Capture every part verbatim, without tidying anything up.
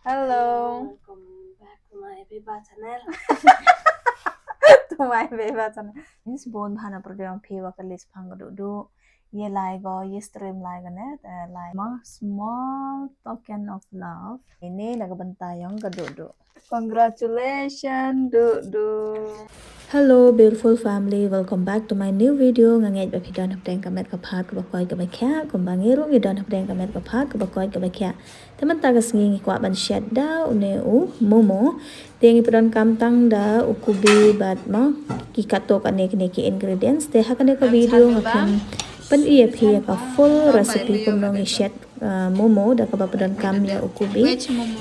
Hello. Welcome back to my Beba channel. To my Beba channel. Ni sbun bha na pyrdi ong phi wa ka list phang ka duh duh. Ye lai go, ye stream lai go ne, eh, lai. Ma small token of love. Ini na ka bynta yong ka duh duh. Congratulations, duh duh. Hello, beautiful family. Welcome back to my new video. Nga ngeit ba phi don hapdeng ka met ka phad kaba koit kaba khiah. Kumba ngi ruh ngi don hapdeng ka met ka phad kaba koit kaba khiah. Te mynta ka sngi ngi kwah ban shet da une u momo. Te ngi pyndonkam tang da u kubi bad mo ki katto katne kine ki ingredients. Te ha kane ka video nga khlem pyni ïa phi ïa ka full recipe kumno ngi shet, uh, momo da kaba pyndonkam ïa u kubi.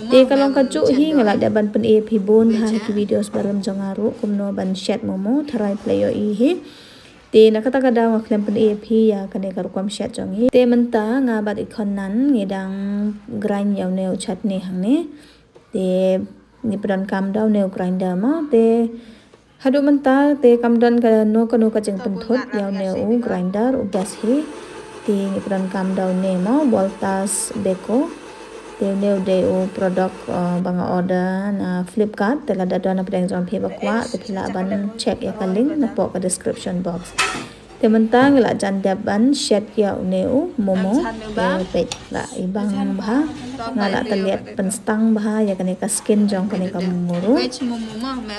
Te ka long kajuh hi, nga la dep ban pyni ïa phi bun ha ki videos barim jong nga ruh kumno ban shet momo, tharai phi la ïohi hi. Te na kata ka daw nga khlem pyni ïa phi ïa kane ka rukom shet jong ngi. Te mynta nga bad i khon nan ngi dang grind ïa une u chutney hangne. Te ngi pyndonkam da une u grinder mo. Te haduh mynta te kam don kano kano ka jingpynthut ïa une u grinder, u best hi. Te ngi pyndonkam da une mo, Voltas Beko. Te une u dei u product, uh, ba nga order na Flipkart. Te lada don hapdeng jong phi ba kwah te phi lah ban check ïa ka link napoh ka description box. Te mynta ngi la jan dep ban shet ïa une u momo. Te peit la i bang bha. Nga la tylliat pynstang bha ïa kane ka skin jong kane ka momo ruh.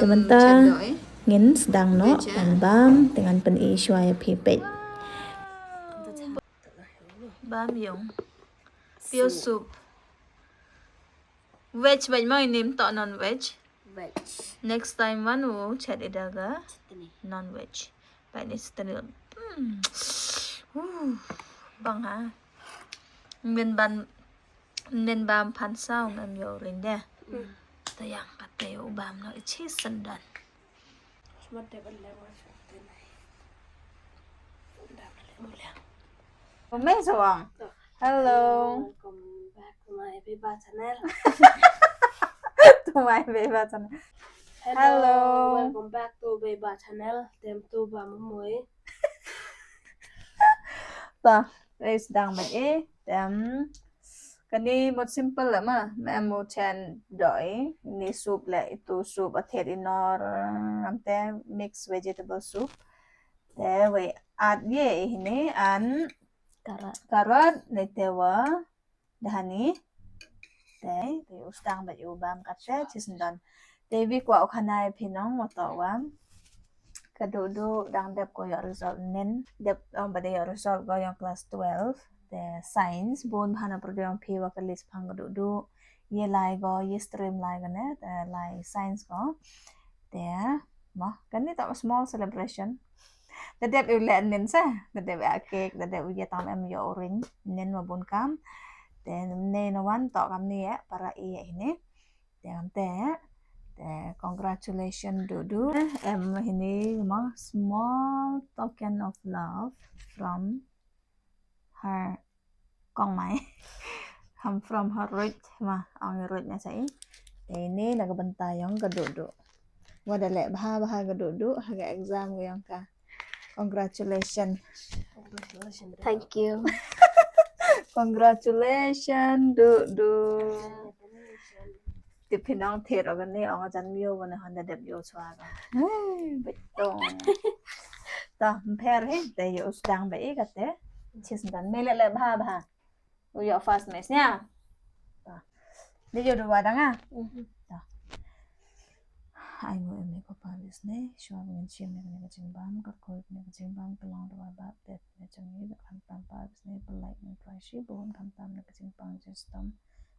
Te mynta ngin sdang noh ban bam, te ngan pyni shuwa ïa phi, peit. Bam ïong. Pure soup. Veg bad mo, ym toh non veg. Veg. Next time wan u chet ïa da ka non veg. Bad ni chutney. Hmm. Uh, bang ha. Min ban, min bam phan saw ngam ïoh ring de. Hmm. Te ïa kata u bam noh i chi sendon. Hello. Welcome back to my Beba channel. To my Beba channel. Hello. Hello. Welcome back to Beba channel. Tem tu ba mumoi. Ta, guys, dang ba eh. Tem Kane mut simple la ma, me mo chen doi, ni soup le itu soup a thied inor, am te mix vegetable soup. Te wei add ye ini an carrot. Carrot, ne te wa dahani. Te, te u sdang ba u bam kate, chi sendon. Te wi kwah u khana ïa phi nong, wa toh wa. Ka duh duh dang dep ko ïoh result nen. Dep ong ba dei ïoh result ko ïong class twelve. Te science, bun bha na pyrdi ong phi wa ka list phang ka duh duh. Ye lai ko, ye stream lai ko ne, te lai science ko. Te, mo, kane toh small celebration. Da dep u leh nen sa, da dep u cake, da dep u ye tam em ïoh u ring, nen wa bun kam. Te, ne na wan toh kam ni eh, para i eh ini. Te ante, te congratulations duh duh. Em hini ma small token of love from her kong mai. Ham from her ruit ma, ong ruit na sa i. Te ini na ka bynta ïong ka duh duh. Wa da leh bha bha ka duh duh ha ka exam ka ïong ka. Congratulations. Thank you. Congratulations, duh duh. Te phi nong thied ong kane ong jan myo wan hon da dep ïoh chwa ka. Hey, betul. Ta, mpher he, te ïoh u sdang ba i kate. Chi sendon me leh leh bha bha. U ïoh first mes nia. Ta. Dei ïoh dua dang ah. Ta. Ai ngu em ne ko pa bisne, shuwa ba ngin shim ne ka jingbam, ka koi ne ka jingbam, ka long dua ba tet ne jong ngi, ba khamtam pa bisne, ba like ne try shi, ba won khamtam ne ka jingpang jingsdom.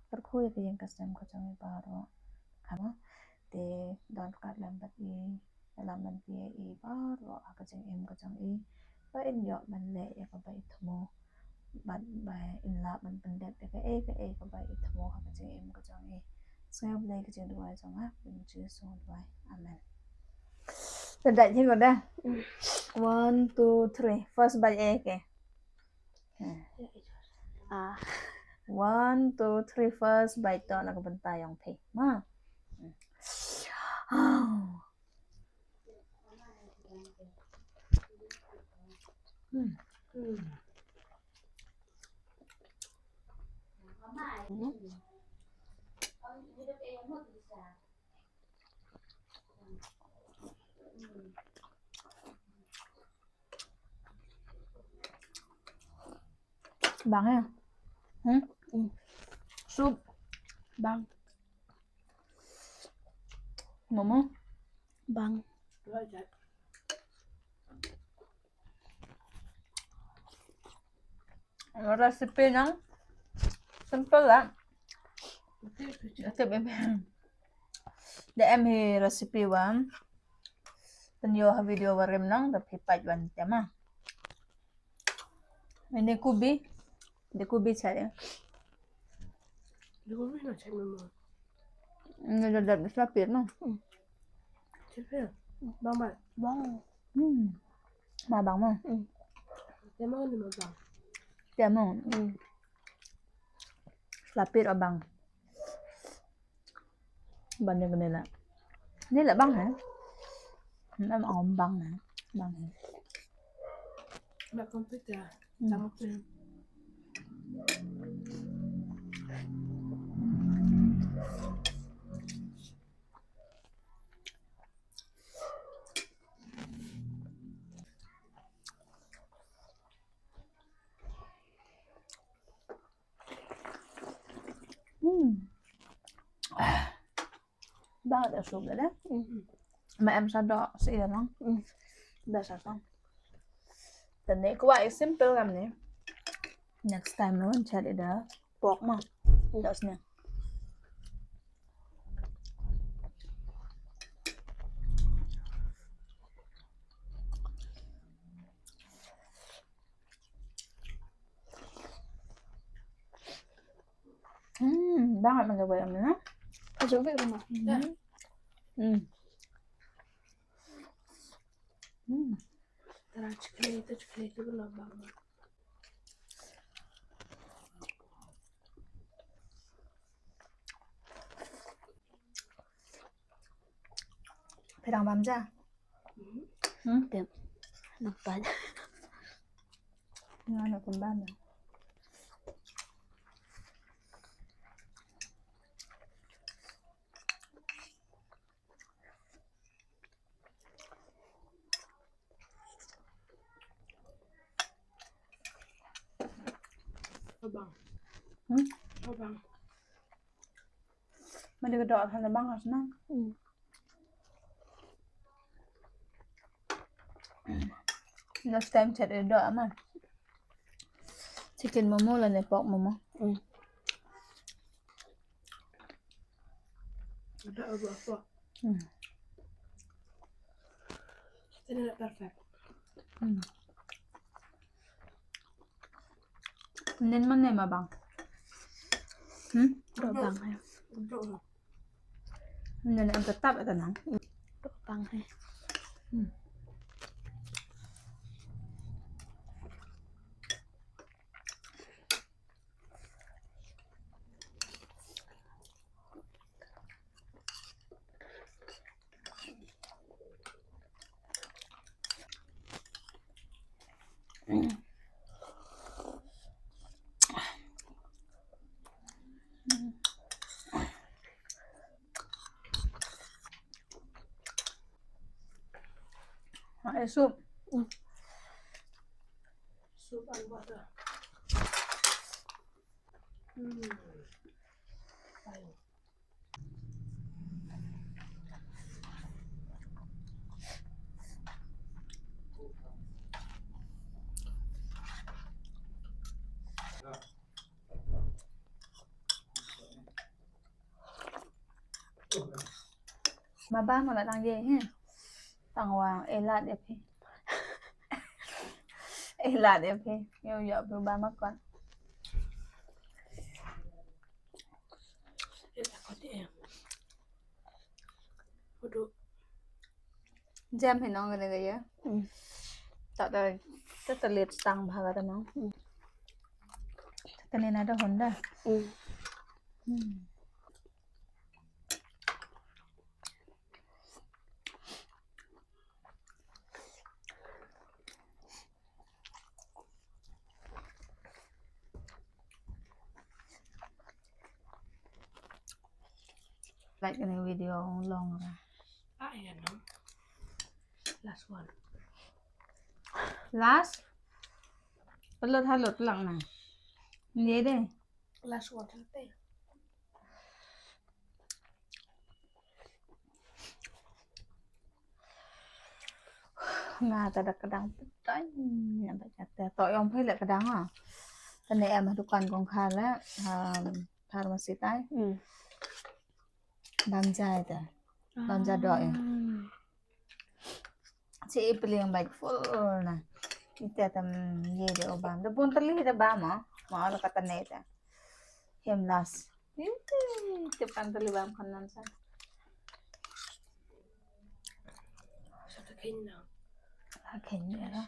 Ka koi ka ïing ka sem ka jong ngi baroh. Khama, te don ka lem bad i, lam ban pie i baroh ha ka jingim ka jong i. Ba in ïoh ban leh ïa kaba i thmu. Bad ba in lah ban pyndep ïa kaei kaei kaba i thmu ha ka jingim ka jong i. Sngewbha ka jingduwai jong nga, ha u Jisu nga duwai. Amen. Te dei hi ko da. One, two, three. First bite eh ke. Hmm. Ah. One, two, three. First bite to na ka bynta ïong phi. Ma. Hmm. Hmm. Hmm. Bang ya? Hmm? Hmm. Soup. Bang. Momo. Bang. Recipe nang simple lah. Tip em. Da em hi recipe wan. Pynïoh ha video warim nang da phi peit wan tema. Ini kubi. Di kubi cha ya. Di kubi na cha mama. Ini da da sa pir no. Cha pir. Bang bang. Bang. Hmm. Ma bang mo. Hmm. Tema ni ma bang. Tema. Hmm. Sa pir bang. Ban ne ne la. Ne la bang ha. Nam om bang ha. Bang ha. Ba computer. Hmm. Tang pin. Hmm. Ba da soup da. Hmm. Ma em sa do si ya lang. Hmm. Da sa song. Te ne kwah simple kam ne. Next time no chat da pork ma. Da sne. Hmm, banget mencoba yang ini. Masuk ke rumah. Hmm. Hmm. Hmm. Tara chikli itu, chikli itu kena banget. Phi dang bam ja? Hmm? Tip. Nampak. Nga na pun bam. Abang. Hmm? Abang. Mane ka doh than abang ka snang. Hmm. Last time chat ïa doh ama. Chicken momo lane pork momo. Hmm. Ada apa-apa. Hmm. Ini dah perfect. Hmm. Nen mane ma bang. Hmm? Doh bang hai. Nen em tetap ata nang. Doh bang hai. Hmm. Ai, soup. Soup and water. Hmm. Fine. Ma ba ma la tang ye he. Tang wa elat de phi. Elat de phi. Yo yo phi ba ma kon. Jam hi nong kane ka ïa. Hmm. Ta ta ta ta let stang bha ka ta nong. Hmm. Kane na da honda. Hmm. Hmm. Like in a video long ra. Ah, yeah, no. Last one. Last. Pelot halot lang na. Ye de. Last water te. Nga ta da kdang pdang. Nga ta kata to yong phai le kdang ah. Tane em dukan kong kha le. Um, pharmacy tai. Hmm. Bam jai ta. Bam ja do eh. Chi i pling bai full na. Ite tam ye de o bam. Da bun tali da bam ah. Ma ala kata ne ta. Hem las. Ite pan tali bam kan nan sa. Sa ta khin na. Akin ya.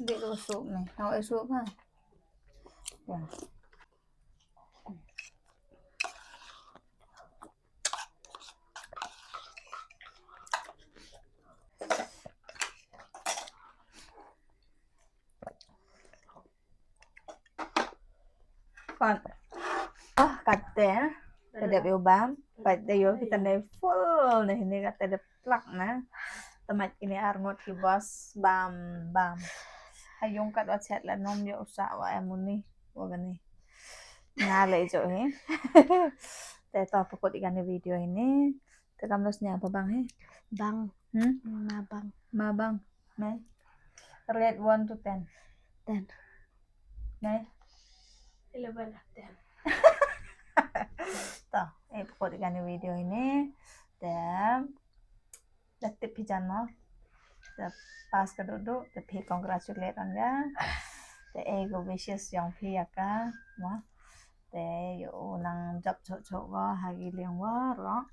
Di ko soup ni. Hau e soup ha. Ya. Pat. Ah, kate. Te dep ïa u bam. Pat te ïoh kita ne full ne hini kate dep plak na. Te mait kine ar ngut ki bos bam bam. Ha yung kat wa chet la nom ïa u sah wa em uni. Wa kani. Nga le jo hi. Te to pakut ïa kani video hini. Te kam los nya pa bang hi. Bang. Hmm? Ma bang. Ma bang. Nai. Rate one to ten. Ten. Nai. Eleven out of ten. To, eh pakut ïa kani video hini. Te da tip phi jan mo. Te pass ka duh duh, te phi congratulate on ga. Te eh go wishes yong phi ïa ka mo. Te ïa u nang jop chok chok go ha ki liang waroh.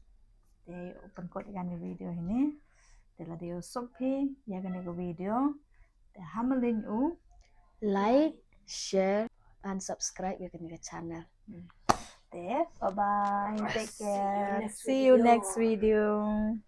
Te ïa u pynkut ïa kani video hini. Te lada ïa u suk phi ïa kani ka video. Te ha malin u Like, share and subscribe ïa kani ka channel. Te bye bye. Take See you care. Next See you video. Next video.